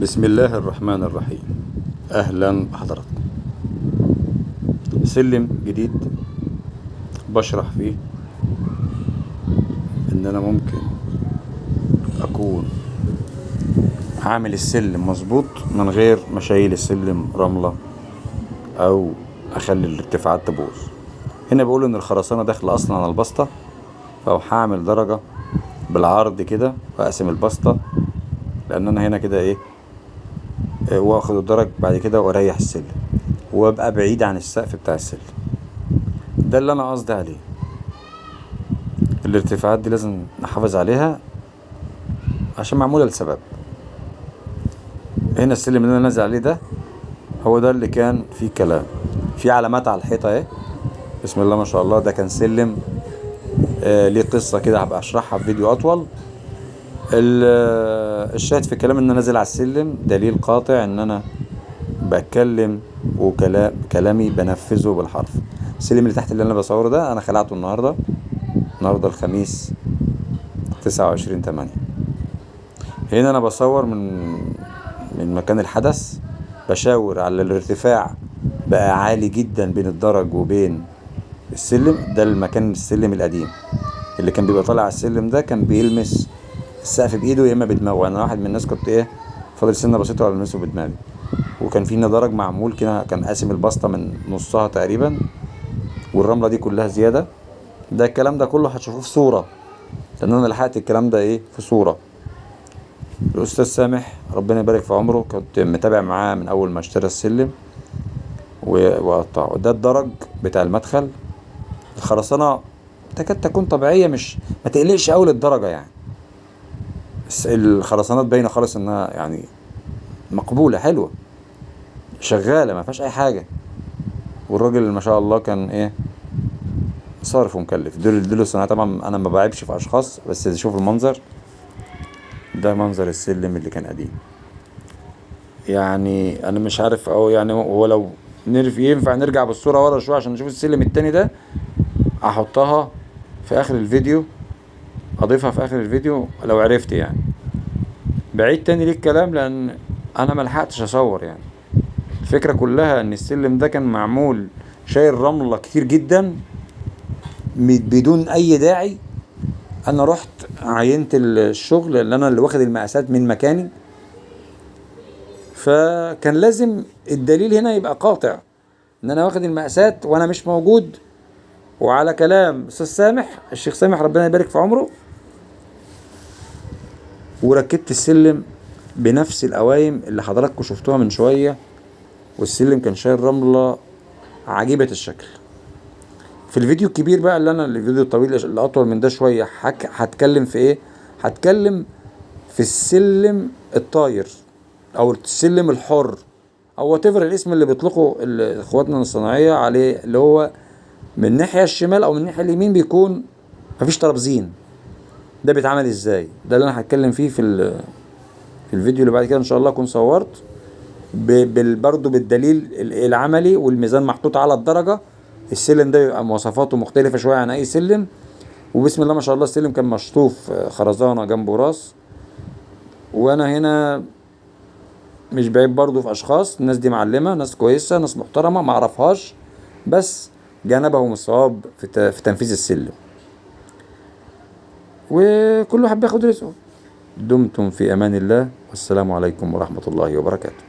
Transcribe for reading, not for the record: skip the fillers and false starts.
بسم الله الرحمن الرحيم. اهلا بحضراتكم. سلم جديد بشرح فيه ان انا ممكن اكون عامل السلم مظبوط من غير ما اشيل السلم رملة او اخلي الارتفاعات تبوظ. هنا بقول ان الخرسانة داخلة اصلا على البسطة، فهعمل درجة بالعرض كده واقسم البسطة، لان انا هنا كده ايه واخد الدرج بعد كده واريح السلم وابقى بعيد عن السقف بتاع السلم. ده اللي انا قصدي عليه. الارتفاعات دي لازم نحافظ عليها عشان معمولة لسبب. هنا السلم اللي انا نازل عليه ده هو ده اللي كان فيه كلام، في علامات على الحيطة اهي، بسم الله ما شاء الله. ده كان سلم ليه قصة كده هبقى اشرحها في فيديو اطول. الشاهد في الكلام ان انا نازل على السلم، دليل قاطع ان انا بتكلم وكلامي بنفذه بالحرف. السلم اللي تحت اللي انا بصوره ده انا خلعته النهارده الخميس 29/8. هنا انا بصور من مكان الحدث، بشاور على الارتفاع بقى عالي جدا بين الدرج وبين السلم. ده المكان السلم القديم اللي كان بيبقى طالع على السلم ده، كان بيلمس السقف بايده يا اما بدماغه. انا واحد من الناس كنت ايه فاضل سنة بسيطة ولا المسه بدماغي. وكان في درج معمول كده كان قاسم البسطه من نصها تقريبا، والرمله دي كلها زيادة. ده الكلام ده كله هتشوفوه في صوره، لان انا لحقت الكلام ده ايه في صوره. الاستاذ سامح ربنا يبارك في عمره، كنت متابع معاه من اول ما اشترى السلم وقطعه. ده الدرج بتاع المدخل. الخرسانه تكاد تكون طبيعية، مش ما تقلقش قوي للدرجة يعني. الخرسانات باينة خالص انها يعني مقبولة حلوة شغالة ما فيهاش اي حاجة. والراجل ما شاء الله كان ايه صارف ومكلف. دول الصناعة. طبعا انا ما بعيبش في اشخاص، بس شوف المنظر ده، منظر السلم اللي كان قديم. يعني انا مش عارف او يعني هو لو ينفع نرجع بالصورة ورا شوية عشان نشوف السلم التاني ده، احطها في اخر الفيديو، اضيفها في اخر الفيديو لو عرفت يعني. بعيد تاني ليه الكلام لان انا ملحقتش اصور. يعني الفكرة كلها ان السلم ده كان معمول شايل رملة كتير جدا بدون اي داعي. انا رحت عينت الشغل اللي انا اللي واخد المقاسات من مكاني، فكان لازم الدليل هنا يبقى قاطع ان انا واخد المقاسات وانا مش موجود. وعلى كلام استاذ سامح، الشيخ سامح ربنا يبارك في عمره، وركبت السلم بنفس القوايم اللي حضراتكم شفتوها من شوية، والسلم كان شايل رملة عجيبة الشكل. في الفيديو الكبير بقى اللي انا الفيديو الطويل اللي اطول من ده شوية هتكلم في ايه؟ هتكلم في السلم الطاير او السلم الحر او whatever الاسم اللي بيطلقه اخواتنا الصناعية عليه، اللي هو من الناحية الشمال او من الناحية اليمين بيكون مفيش ترابزين. ده بيتعمل ازاي؟ ده اللي انا هتكلم فيه في الفيديو اللي بعد كده ان شاء الله. اكون صورت برضه بالدليل العملي والميزان محطوط على الدرجة. السلم ده بيبقى مواصفاته مختلفة شوية عن اي سلم. وبسم الله ما شاء الله السلم كان مشطوف خرزانه جنبه راس. وانا هنا مش بعيب برضه في اشخاص، الناس دي معلمه، ناس كويسة، ناس محترمه، ما اعرفهاش، بس جانبهم الصواب في تنفيذ السلم. وكل واحد بياخد رزقه. دمتم في امان الله، والسلام عليكم ورحمة الله وبركاته.